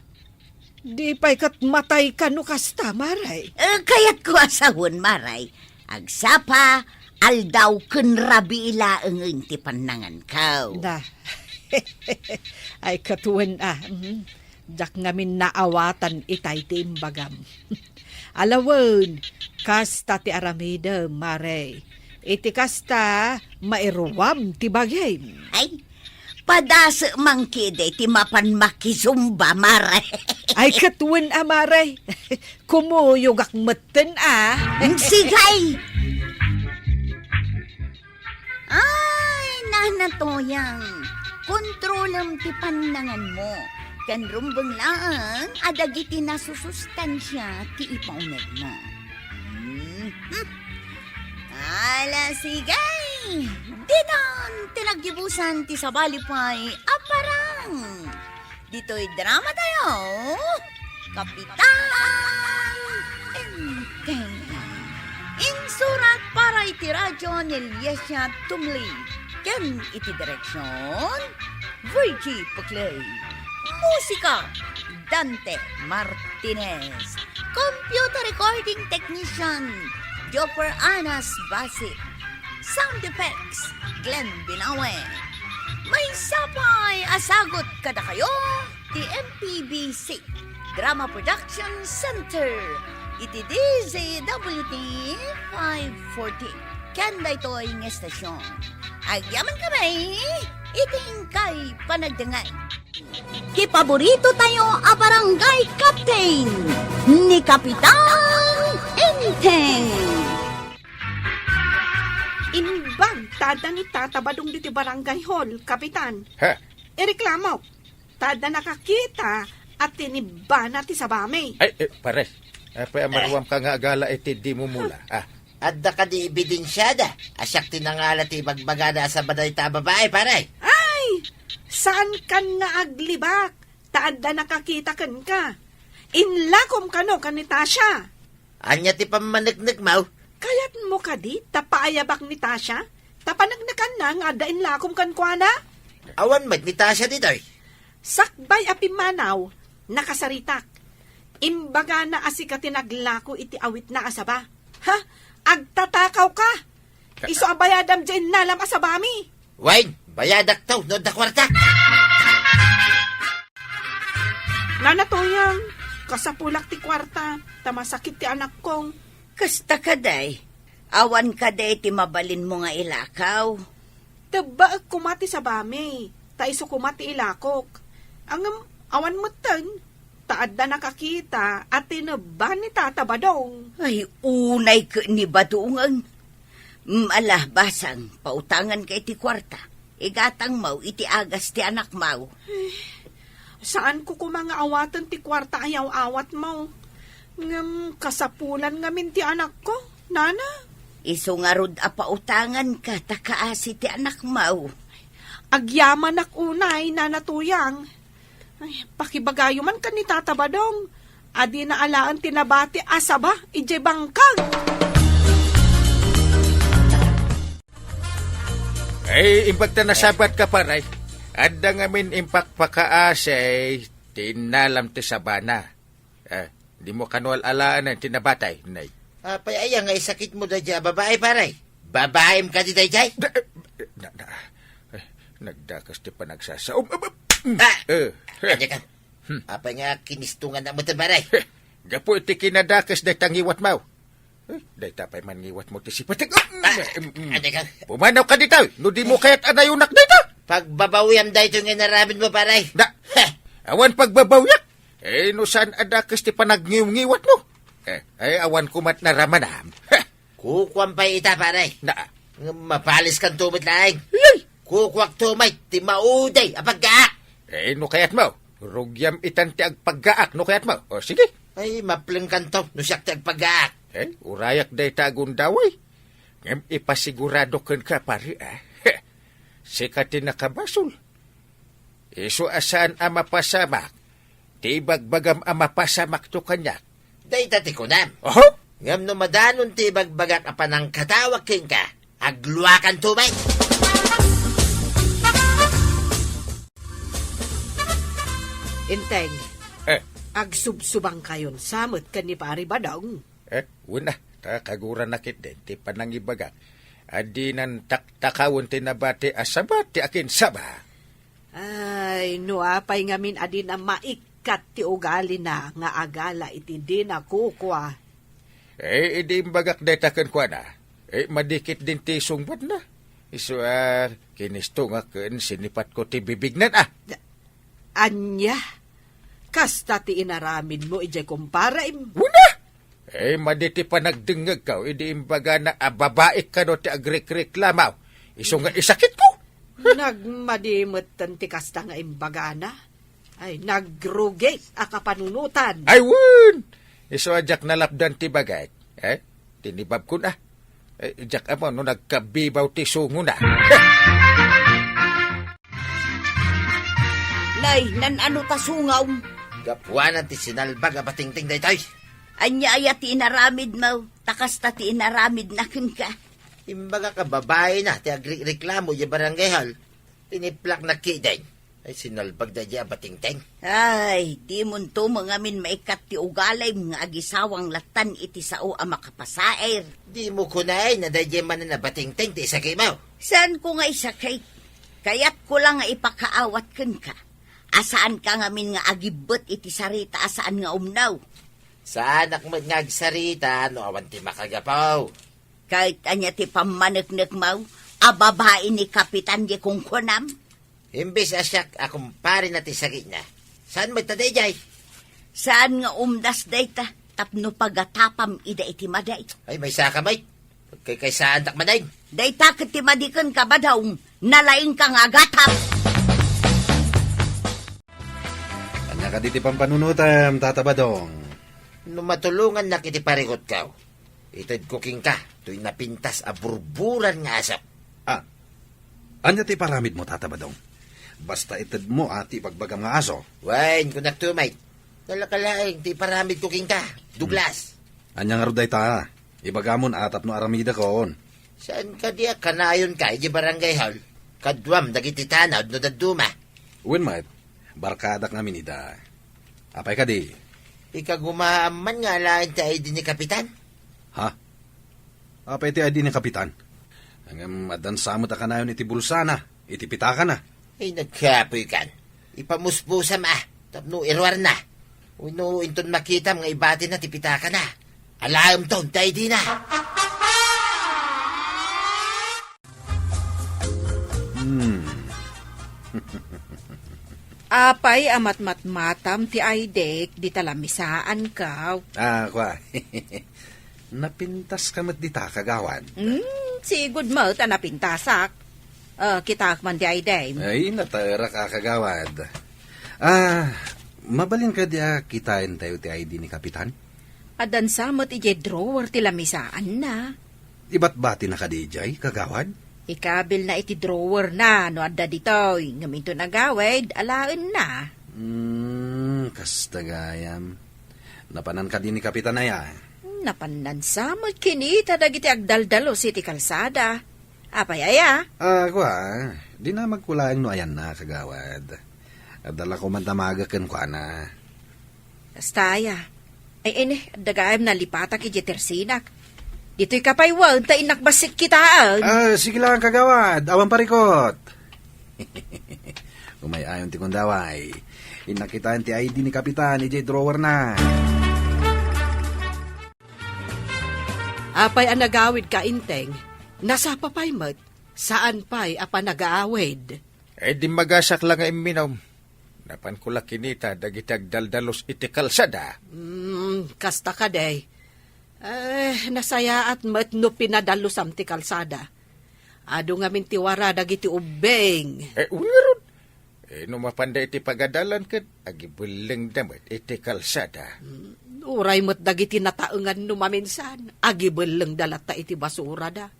di pay ket matayka no kasta, Mare. Eh, kayatko a sawen, Mare. Agsapa, aldaw ken rabii laengen ti pannanganko. Da. Ay, ket wen, ah. Mhm. Diak ngamin naawatan itay ti imbagam. Alawen, kasta ti aramidem, Mare. Iti kasta, mairuam ti bagim. Ay, padasek man ketdi ti mapan makizumba, Mare. Ay, ket wen a, Mare. Kumuyogak metten a. Sige! Ay, Nana Toyang, kontrolem ti pannanganmo, ken rumbeng laeng a dagiti nasusustansia ti ipaunegmo. Mhm. Ala, sige! Ditan ti naggibusan ti sabali pay a parang. Ditoy drama tayo, Kapitan Enteng. Insurat para iti radyo ni Liesia Tumli ken iti direksyon, Virgie Puclay. Musika, Dante Martinez. Computer recording technician, Jopper Anas Basit. Sound effects, Glenn Binawe. Maysa pay a sagut kadakayo ti M P B C Drama Production Center iti D Z W T five forty. Ken daytoy nga estasyon, agyamankami iti inkay panagdengngeg. Ti paborito tayo a barangay captain, ni Kapitan Enteng. Imbag ta adda ni Tata Badong ditoy barangay hall, Kapitan. Ha? Ireklamok. Ta adda nakakita a tinibbana ti sabami. Ay, eh, pares. Apay a maruamka nga agala iti di mumula? Ah. Adda kadi ebidensiada a siak ti nangala ti ibagbagada a saba dayta a babai, pare? Ay! Saankan nga aglibak, ta adda nakakita kenka. Inlakom kano ken ni Tasha. Ania ti pammaneknekmo? Kayatmo kadi ta paayabak ni Tasha? Ta paneknekanna nga adda inlakom kenkuana? Awan met ni Tasha ditoy. Sakbay a pimmanaw, nakasaritak. Imbagana a sika ti naglako iti awitna a saba. Ha? Agtatakawka! Ka- Isu a bayadam diay innalam a sabami. Wen, bayadak to, no adda kuarta. Nana Toyang, kasapulak ti kuarta, ta masakit ti anakko. Kasta kadi, awan kadi ti mabalinmo nga ilakaw? Tebbaek koma ti sabami, ta isu koma ti ilakok. Ngem awan metten, ta adda nakakita a tinebba ni Tata Badong. Ay, unay ket ni Badongen. Mm, ala, basang, pautanganka iti kuarta. Igatangmo iti agas ti anakmo. Eh, saanko koma nga awaten ti kuarta a yaw-awatmo. Ngem kasapulan ngamin ti anakko, nana. Isu ngarud a pautanganka ta kaasi ti anakmo. Agyamanak unay, Nana Tuyang. Ay, pakibagayo man ken ni Tata Badong a dina alaen ti nabati a saba idiay bangkag. Ay, imbag ta nasabatka, pare. Adda ngamin impakpakaasi ti innalam ti sabana. Eh, dimo kano al-alaen ti nabati, nay. Apay aya nga isakitmo daydiay a babai, pare? Babaim kadi daydiay? Da, na, na, eh, nagdakes ti panagsasao. Um, um, um, Ah! Eh, eh. Anya ka? Hmm. Apay nga kinistongannak met, pare? Gapu iti kinadakes dayta ngiwatmo. Eh, dayta pay man ngiwatmo ti sipatek. Ah, Mm, mm. Anya ka? Pumanawka ditoy, no dimo kayat a nayonak dayta. Pagbabawiam daytoy nga inaramidmo, pare. Da, Heh! Awan pagbabawiak. Eh, no saan a dakes ti panagngimngiwatmo? Eh, ay, awan koma ti naramanam. Heh! Kukuam pay ita, pare. Na. Ngem mapaliskanto met laeng. Yay! Kukuakto met ti mauday a paggaak. Eh, no kayatmo, rugiam itan ti agpaggaak no kayatmo. O, sige. Ay, maplengkanto no siak ti agpaggaak. Eh, urayak dayta a gundaway. Ngem ipasigurado kenka, pare, a. Sika ti nakabasol. Isu a saan a mapasamak ti ibagbagam a mapasamakto kaniak. Dayta ti kunam. Oho? Ngem no madanon ti ibagbagak a panangkatawag kenka, agluakanto met. Enteng, Eh. agsubsubangkayon sa met ken ni Pari Badong. Eh, wen a, ta kaguranak ketdin ti panangibagak a dinan taktakawen ti nabati a saba ti akinsaba. Ay, no apay ngamin a dina maikkat ti ugalina nga agala iti dina kukua. Eh, idi imbagak dayta kenkuana, eh, madi ketdin ti sungbatna. Isu a kinistongak ken sinipatko ti bibigna, a. Ania? Kasta ti inaramidmo idiay kumparem? Wen a! Eh, madi ti panagdengngegko idi imbagana a babaik kano ti agrikreklamo. Isu nga isakitko. Nagmadi metten ti kasta nga imbagana. Ay, nagrugi a kapanunotan. Ay, wen! Isu a diak nalapdan ti bagak. Eh, tinibabkon a. Eh, diak ammo no nagkabibaw ti sungona. Nay, nan-ano ta sungaw? Gapuanan ti sinalbag a batingteng daytoy. Ania aya ti inaramidmo? Ta kasta ti inaramidna kenka. Imbagak a babaina ti agrireklamo idiay barangay hall. Tiniplakna ketdin. Ay, sinalbag daydiay a batingteng. Ay, dimonto met ngamin maikkat ti ugalim nga agisawang lattan iti sao a makapasair. Dimo kunana daydiay manen a batingteng ti isakitmo. Saanko nga isakit. Kayatko la nga ipakaawat kenka a saanka ngamin nga agibbet iti sarita a saan nga umnaw. Saanak met nga agsarita no awan ti makagapu. Ket ania ti pammaneknekmo a babai ni Kapitan diay kunkuanam? Imbes a siak a kumparena ti sakitna, saan met ta daydiay? Saan nga umdas dayta tapno pagatapam ida iti madi? Ay, maysaka met. Pagkaykaysaantak manen. Dayta ket ti madi kenka, Badong, nalaingka nga agatap. Ania kadi ti pampanunotem, Tata Badong? No matulongannak iti parikutko, itedko kenka toy napintas a burburan nga aso. Ah, ania ti iparamidmo, Tata Badong? Basta itedmo a ti ibagbagam nga aso. Wen, kunakto met. Nalaka laeng ti iparamidko kenka, Douglas. Hmm. Ania ngarud dayta? Ibagamon a tapno aramidakon. Saan kadi a kanayonka idiay barangay hall? Kaduam dagiti tanod no dadduma. Wen met, barkadak ngamin ida. Apay kadi? Ikagumaam man nga alaen ti I D ni Kapitan? Ha? Apay ti I D ni Kapitan? Ngem addan sa met a kanayon iti bulsana, iti pitakana. Ay, nagkapoykan. Ipamusbusam a, tapno iruarna. Wenno inton makitam nga ibatina ti pitakana. Alaemton ti I D na. Hmm. Apay a matmatmatam ti I D dita lamisaanko? Ah, kua. Napintaska met dita, kagawad. Hmm, sigud met a napintasak. Ah, kitaek man ti I D. Ay, nataerak a, kagawad. Ah, mabalin kadi a kitaentayo ti I D ni Kapitan? Adansa met idiay drawer ti lamisaanna. Ibatbatina kadi idiay, kagawad? Ikabilna iti drawerna no adda ditoy, ngem inton agawid, alaenna. Hmm, kasta gayam. Napanan kadi ni Kapitan aya? Napannansa met kinita dagiti agdaldalus iti kalsada. Apay aya? Ah, kua, dina magkulaeng no ayanna, kagawad. Adda la koma damagek kenkuana. Kasta aya. Ay, ini, adda gayam nalipatak idiay tersinak. Ditoyka pay wen, ta innak bassit kitaen. Ah, sige lang, kagawad. Awan parikot. Umay-ayon ti kundaway. Innak kitaen ti I D ni Kapitan idiay drawerna. Apay a nagawidka, Inteng? Nasapa pay met? Saan pay a panagaawid? Eh, dimmagasak la nga imminum. Napanko la kinita dagiti agdaldalus iti kalsada. Hmm, kasta kadi. Eh, nasayaat met no pinadalusam ti kalsada. Adu ngamin ti wara dagiti ubbing. Eh, wen ngarud. Eh, no mapanda iti pagadalan ket agibellengda met iti kalsada. Hmm, uray met dagiti nataengan no maminsan, agibellengda latta iti basurada.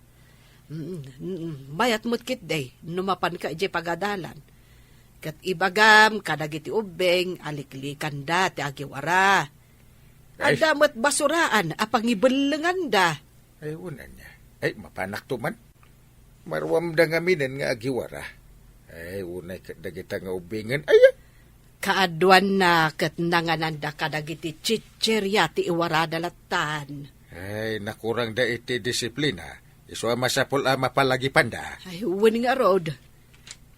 Mm, mm, mayat met ketdi no mapanka idiay pagadalan. Ket ibagam kadagiti ubbing a liklikanda ti agiwara. Ay. Adda met basuraan a pangibellenganda. Ay, unan niya. Ay, mapanakto man. Maruamda ngaminen nga agiwara. Ay, unay ket dagita nga ubbingen. Ay, ah. Kaaduanna ket nangananda kadagiti chicheria ti iwarada lattan. Ay, nakurangda iti disiplina. Isu a masapul a mapalagipanda. Ay, wen ngarud.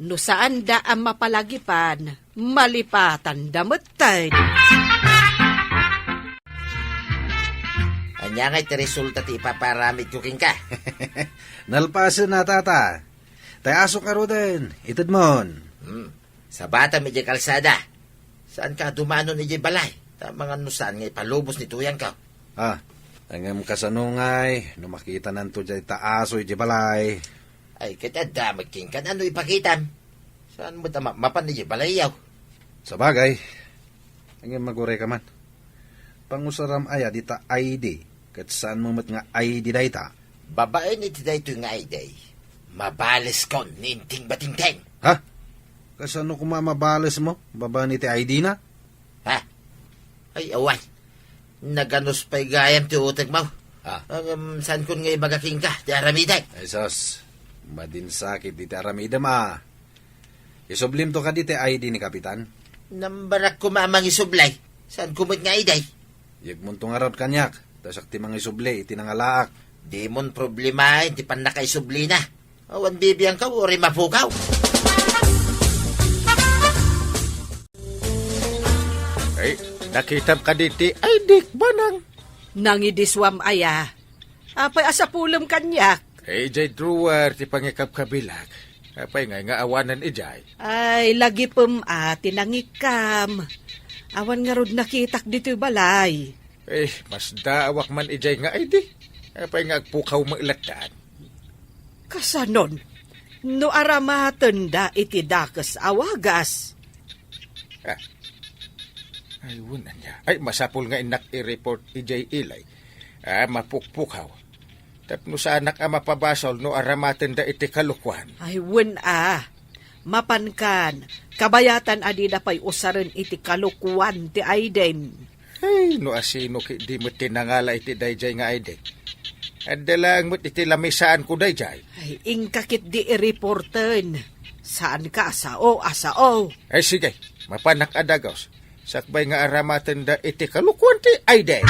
No saanda a mapalagipan, malipatanda metten. Ania ngay ti resulta ti ipaparamidko kenka? Nalpasen a, tata. Tay asok ngaruden, itedmon. Hmm. Sabatam idiay kalsada. Saanka a dumanon idiay balay? Ta mangan no saan nga ipalubos ni tuyangko. Ah, ngem kasano ngay no makitananto diay ta aso idiay balay? Ay, ket adda met kenka no ipakitam. Saan met a ma-, mapan idiay balayyo? Sabagay. Ngem magurayka man. Pangusaram aya dita I D, ket saanmo met nga I D dayta? Babaen iti daytoy nga I D, mabalesko ni Inting Batingteng. Ha? Kasano koma mabalesmo babaen iti I D na? Ha? Ay, awan. Naganus pay gayam ti utekmo. Ah. Ngem, saankon nga ibaga kenka ti aramidek? Ay, sus. Madinsakit iti aramidem, ah. Isublimto kadi ti I D ni Kapitan? Nambarak koma a mangisubli. Saanko met nga I D? Yegmonto ngarud kaniak, ta siak ti mangisubli iti nangalaak. Dimon problemaen ti pannakaisublina. Awan bibiangkaw uray mapukaw. Ay, nakitam kadi ti I D-k, manang? Nangidisuam aya? Apay a sapulem kaniak? Eh, idiay drawer ti pangikabkabilak. Apay ngay nga awanen idiay? Ay, lagipem a ti nangikkam. Awan ngarud nakitak ditoy balay. Eh, masdaawak man idiay nga I D. Apay nga agpukaw met lattan? Kasanon? No aramatenda iti dakes a wagas. Ah. Ay, wen ania. Ay, masapul nga innak i-report idiay ilay. Ah, mapukpukaw. Tapno saanak a mapabasol no aramatenda iti kalokuan. Ay, wen a. Mapankan, kabayatan a dida pay usaren iti kalokuan ti I D-m. Ay, no asino ketdi met ti nangala iti daydiay nga I D-k. Adda laeng met iti lamisaanko daydiay. Ay, inka ketdi i-reporten. Saanka a sao a sao. Ay, sige, mapanak a dagus. Sakbay nga aramatenda iti kalokuan ti I D-k.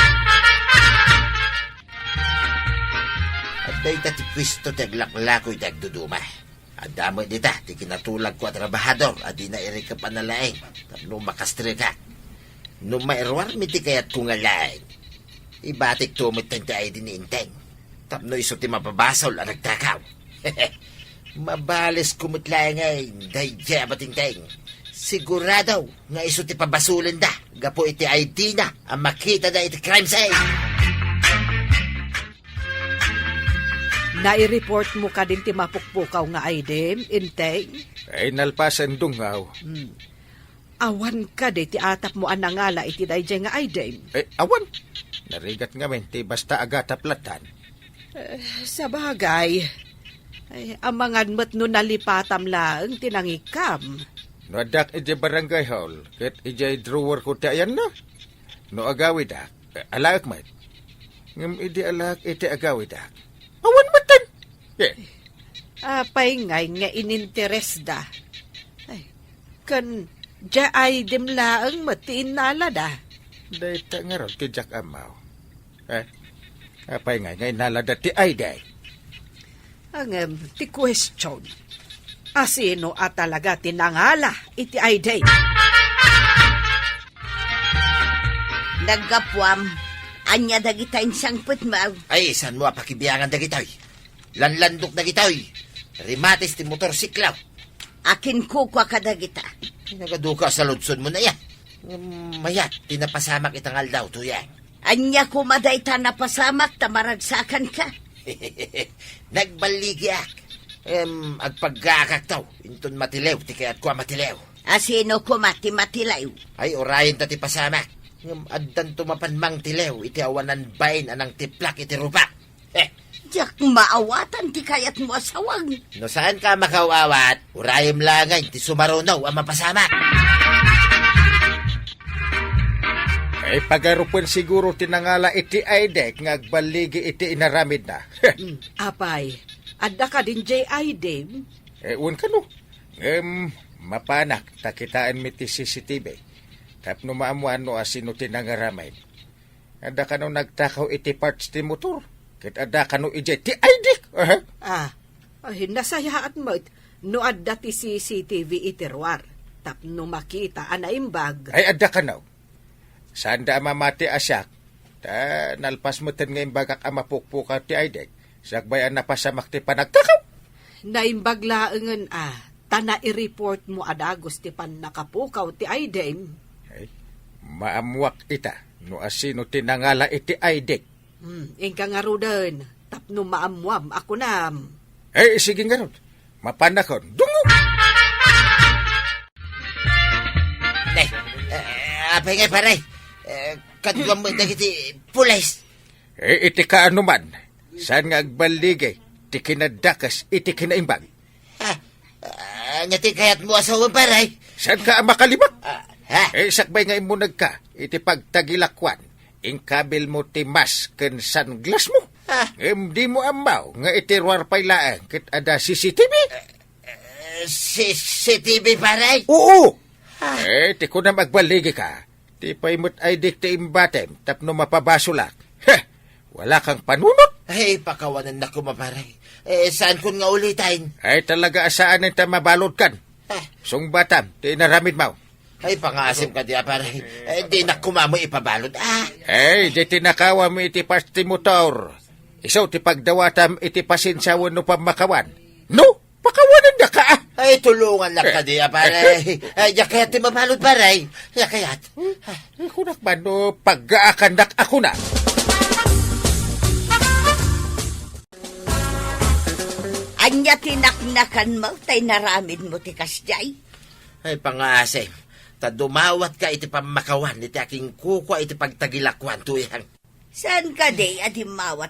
Adda ita ti puesto ti aglaklako iti agduduma. Adda met dita ti kinatulagko a trabahador a dina irikep a nalaing tapno makastrek. No mairuarmi ti kayatko nga laing, Ibatikto met ti I D ni Enteng. Tapno isu ti mapabasol a nagtakaw. Mabalesko met laeng daydiay a batingteng. Sigurado nga isu ti pabasolenda gapu iti I D na a makitada iti crime scene. Nai-report mo kadin ti mapukpukaw nga I D, Enteng? Ay, nalpasen, Dungaw. Hmm. Awan kadi ti atapmo a nangala iti daydiay nga I D? Eh, awan. Narigat ngamin ti basta agatap lattan. Eh, sabagay. Ay, amangan met no nalipatam laeng ti nangikkam. No addak idiay barangay hall, ket idiay drawer ko ti ayanna. No agawidak, eh, alaek met. Ngem idi alaek iti agawidak, awan metten. Eh. Apay ngay nga ininteresda? Ay, ken diay I D-m laeng met ti innalada? Dayta ngarud ti diak ammo. Eh, apay ngay nga innalada ti I D? Ngem, ti question, asino a talaga ti nangala iti I D? Naggapuam, ania dagita insangpetmo? Ay, saanmo a pakibiangan dagitoy? Lanlandok dagitoy. Rimatis ti motorsiklo. Akinkukua kadagita. Ay, nagaduka a saludsodmo na iya. Ngem mayat ti napasamak ita nga aldaw, Tuyang. Ania koma dayta napasamak ta maragsakanka? Nagballigiak. Em, agpaggaakakto. Inton matilew, ti kayatko a matilew. Asino koma ti matilew? Ay, urayenta ti pasamak. Ngem addanto mapan mangtilew iti awanan bain a nangtiplak iti rupak. Eh. Diak maawatan ti kayatmo a sawag. No saanka a makaw-awat, urayem laeng ti sumaruno a mapasamak. Ay, pagarupen siguro ti nangala iti I D nga agballigi iti inaramidna. Mm, apay, adda kadin diay I D? Eh, wen kano. Ngem, mapanak ta kitaenmi ti C C T V. Tapno maammoan no asino ti nangaramid. Adda kano nagtakaw iti parts ti motor? Ket adda kano idiay ti I D? Aha. Ah, ay, nasayaat met no adda ti C C T V iti ruar tapno makita a naimbag. Ay, adda kano. Saanda a mamati a siak, ta nalpas metten nga imbagak a mapukpukaw ti I D, sakbay a napasamak ti panagtakaw. Naimbag laengen a, ta nai-report mo a dagus ti pannakapukaw ti I D. Ay, maammuak ita no asino ti nangala iti I D. Hmm, inka ngaruden, tapno maammuam a kunam. Ay, sige ngarud. Mapanakon. Dungo! Ne, eh, apay ngay, pare? Eh, kaduam met dagiti pulis. Eh, iti kaano man, saan nga agballigi ti kinadakes iti kinaimbag? Ah, ah, ania ti kayatmo a sawen, pare? Saanka a makalibak? Ah, ha? Eh, sakbay nga immunegka iti pagtagilakuan, inkabilmo ti mask ken sunglassmo. Ah. Ngem dimo ammo nga iti ruar pay laeng ket adda C C T V? Eh, C C T V, pare? Oo. Ah. Eh, ti kunam agballigika. Ti pay met I D-k ti imbatem tapno mapabasolak. Heh! Wala kang panunot? Ay, pakawanennak koma, pare. Eh, saankon nga uliten? Ay, talaga a saanen ta mabaludkan. Ah. Sungbatam ti inaramidmo. Ay, pangaasim kadi a, pare. Eh, dinak koma met ipabalud, ah. Ay, diay tinakawam iti parts ti motor. Isu ti pagdawatam iti pasensia wenno pammakawan. No? Pakawanendaka, ah! Ay, tulongannak kadi a, pare. Ay, diak kayat ti mabalud, pare. Diak kayat. Hmm? Ay, kunak man no paggaakannak a kuna. Ania ti naknakanmo ta inaramidmo ti kasdiay? Ay, pangaasim. Ta dumawatka iti pammakawan iti akinkukua iti pagtagilakuan, Tuyang. Saan kadi a dimmawat